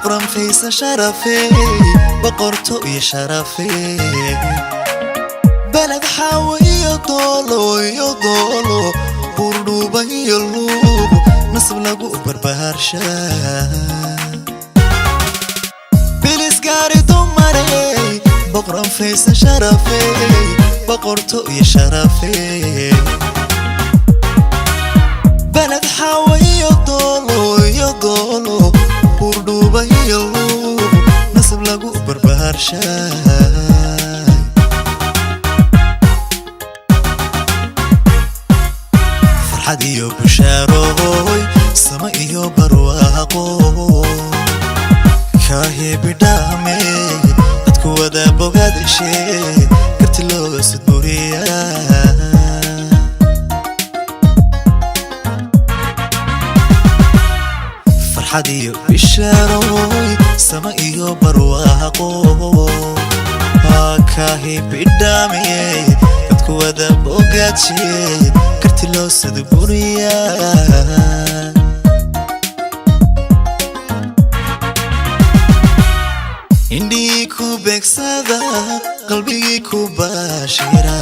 Boqran faysa sharafey, boqorto iyo sharafey. Beled Xaawo iyo Doolo iyo Doolo, Buurdhuuba iyo Luuq, nasab lagu barbaarshaa. Bilis gaari dumarey, boqran faysa sharafey, boqorto iyo sharafey. Beled Xaawo iyo Doolo iyo Doolo, Buurdhuuba iyo Luuq, nasab lagu barbaarshaa. Farxad iyo bushaarooy, sama iyo barwaaqo, kaahibidhaame dadku wada bogaadishe, karti looga sudburiyaa. Farxad iyo bishaarooy, sama iyo barwaaqo, kaahibidhaame dadku wada bogaadishe, karti loo sudburiyaa. Indhihii ku beegsada, qalbigii ku baashira,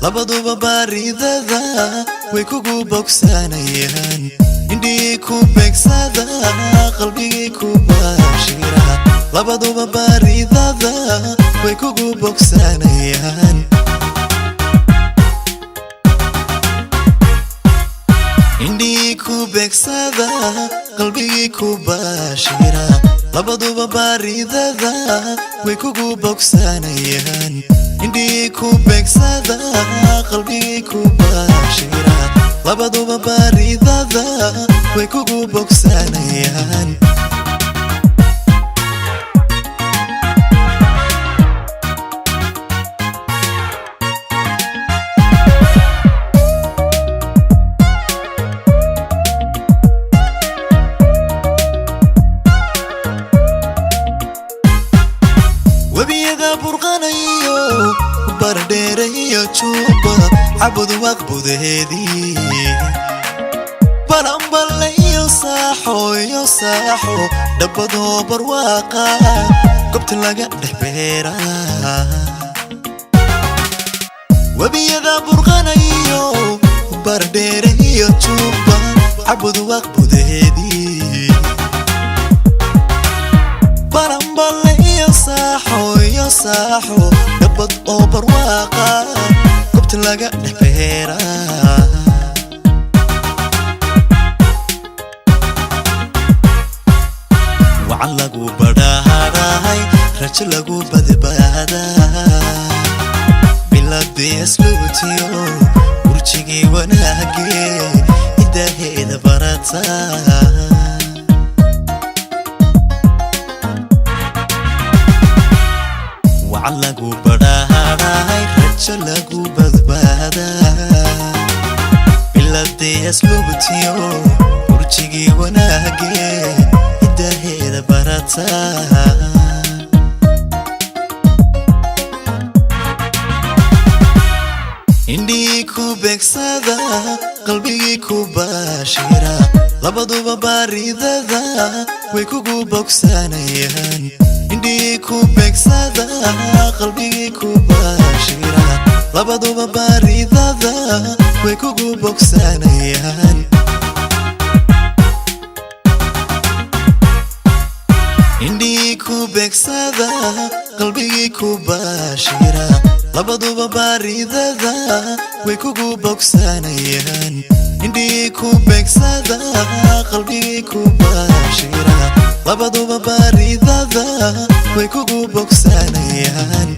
labaduba baaridada way kugu bogsanayaan. Indhihii ku beegsada, qalbigii ku baashira, labaduba baaridada way kugu bogsanayaan. Indhihii ku beegsada, qalbigii ku baashira, labaduba baaridada way kugu bogsanayaan. Indhihii ku beegsada, qalbigii ku baashira, labaduba baaridada way kugu bogsanayaan. Webiyada burqanayo, Bardheere iyo Juba, Cabud waqbudeedii, Balanballe iyo Saaxo iyo Saaxo, dhabbadoo barwaaqa, gobta laga dhex beeraa. Webiyada burqanayo, Bardheere iyo Juba, Cabud waqbudeedii, Balanballe iyo Saaxo iyo Saaxo, dhabbad oo barwaaqa, gobta laga dhex beeraa. Wacan lagu badhaadhahay, rajo lagu badbaadaa, biladii asluubtiyo burjigii wanaagee, hidaheeda barataa. Wacan lagu badhaadhahay, rajo lagu badbaadaa, biladii asluubtiyo burjigii wanaagee, hidaheeda barataa. Indhihii ku beegsada, qalbigii ku baashira, labaduba baaridada way kugu bogsanayaan. Indhihii ku beegsada, qalbigii ku baashira, labaduba baaridada way kugu bogsanayaan. Indhihii ku beegsada, qalbigii ku baashira, labaduba baaridada way kugu bogsanayaan. Indhihii ku beegsada, qalbigii ku baashira, labaduba baaridada way kugu bogsanayaan.